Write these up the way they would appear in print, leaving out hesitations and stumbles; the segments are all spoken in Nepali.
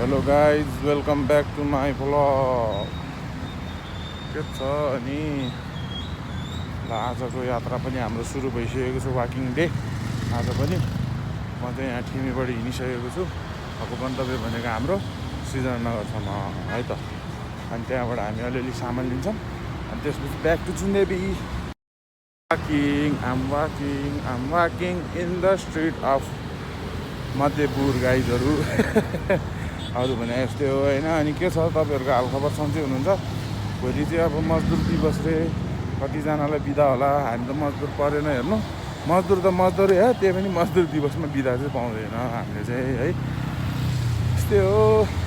hello guys welcome back to my vlog के छ अनि ल आजको यात्रा पनि हाम्रो सुरु भइसकेको छ वाकिङ डे आज पनि म चाहिँ यहाँ ठिमीबाट हिँडिसकेको छु अब गन्तव्य भनेको हाम्रो सृजनानगरसम्म है त अनि त्यहाँबाट हामी अलिअलि सामान लिन्छौँ अनि त्यसपछि back to Jundevi I'm walking in the street of Madhyapur गाइजहरू अरू भने यस्तै हो होइन अनि के छ तपाईँहरूको हालखबर सन्चै हुनुहुन्छ भोलि चाहिँ अब मजदुर दिवस रे कतिजनालाई बिदा होला हामी त मजदुर परेन हेर्नु मजदुर त मजदुरै हो त्यही पनि मजदुर दिवसमा बिदा चाहिँ पाउँदैन हामीले चाहिँ है यस्तै हो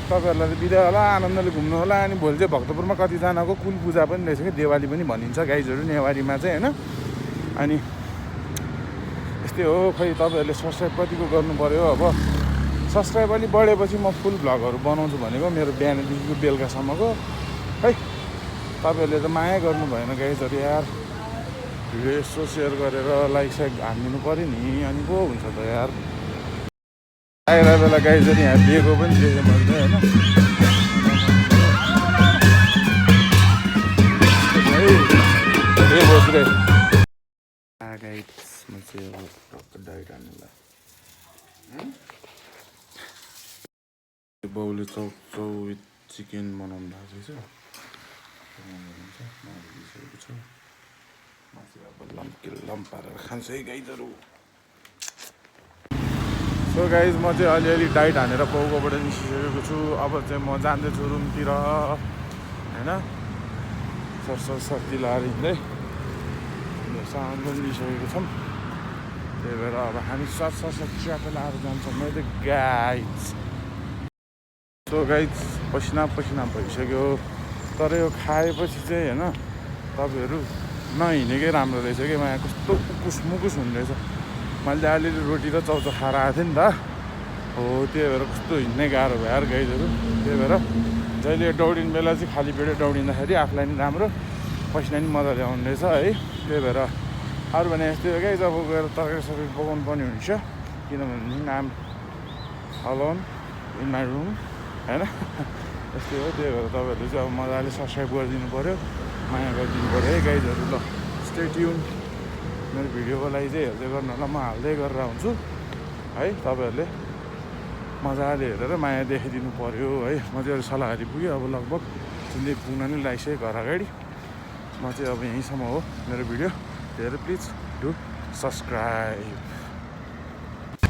तपाईँहरूलाई त बिदा होला आनन्दले घुम्नु होला अनि भोलि चाहिँ भक्तपुरमा कतिजनाको कुल पूजा पनि रहेछ कि देवाली पनि भनिन्छ गाइजहरू नेवारीमा चाहिँ होइन अनि यस्तै हो खै तपाईँहरूले सब्सक्राइब कतिको गर्नु पऱ्यो अब सब्सक्राइब अलि बढेपछि म फुल भ्लगहरू बनाउँछु भनेको मेरो बिहानदेखिको बेलुकासम्मको है तपाईँहरूले त माया गर्नु भएन गाइजहरू यार भिडियो यसो सेयर गरेर लाइक साइक हानिदिनु पऱ्यो नि अनि पो हुन्छ त यार आएर बेला गाइजहरू यहाँ दिएको पनि देखेँ मैले होइन बस्रे गाइड्समा चाहिँ अब डाइट हान्नुलाई बाउले चाउचाउ विथ चिकन बनाउनु भएको रहेछ दिइसकेको छ म चाहिँ अब लम्प पारेर खान्छु है गाइजहरू सो गाइज म चाहिँ अलिअलि डाइट हानेर पाउकोबाट निस्किसकेको छु अब चाहिँ म जाँदैछु रुमतिर होइन सरसर्ती लाएर हिँड्दै सामान पनि लिइसकेको छौँ त्यही भएर अब हामी सरसर्ती च्यापो लाएर जान्छौँ मैले गाइज सो गाइज पसिना भइसक्यो तर यो खाएपछि चाहिँ होइन तपाईँहरू नहिँडेकै राम्रो रहेछ कि मलाई कस्तो मुकुस हुने रहेछ मैले अलिअलि रोटी र चाउचाउ खाएर आएको थिएँ नि त हो त्यही भएर कस्तो हिँड्नै गाह्रो भयो यार गाइजहरू त्यही भएर जहिले दौडिने बेला चाहिँ खाली पेटै दौडिँदाखेरि आफूलाई पनि राम्रो पसिना पनि मजाले आउने रहेछ है त्यही भएर अरू भने यस्तै हो क्या जब गएर तरकारी सरकारी पकाउनु पर्ने हुन्छ किनभने नाम अलोन इन माई रुम होइन यस्तै हो त्यही भएर तपाईँहरूले चाहिँ अब मजाले सब्सक्राइब गरिदिनु पऱ्यो माया गरिदिनु पऱ्यो है गाइजहरू ल स्टे ट्युन मेरो भिडियोको लागि चाहिँ हेर्दै गर्नु होला म हाल्दै गरेर हुन्छु है तपाईँहरूले मजाले हेरेर माया देखाइदिनु पऱ्यो है म चाहिँ अरू सल्लाहरी पुग्यो अब लगभग जुन पुग्न नै लागिसक्यो घर अगाडि म चाहिँ अब यहीँसम्म हो मेरो भिडियो हेरेर प्लिज डु सब्सक्राइब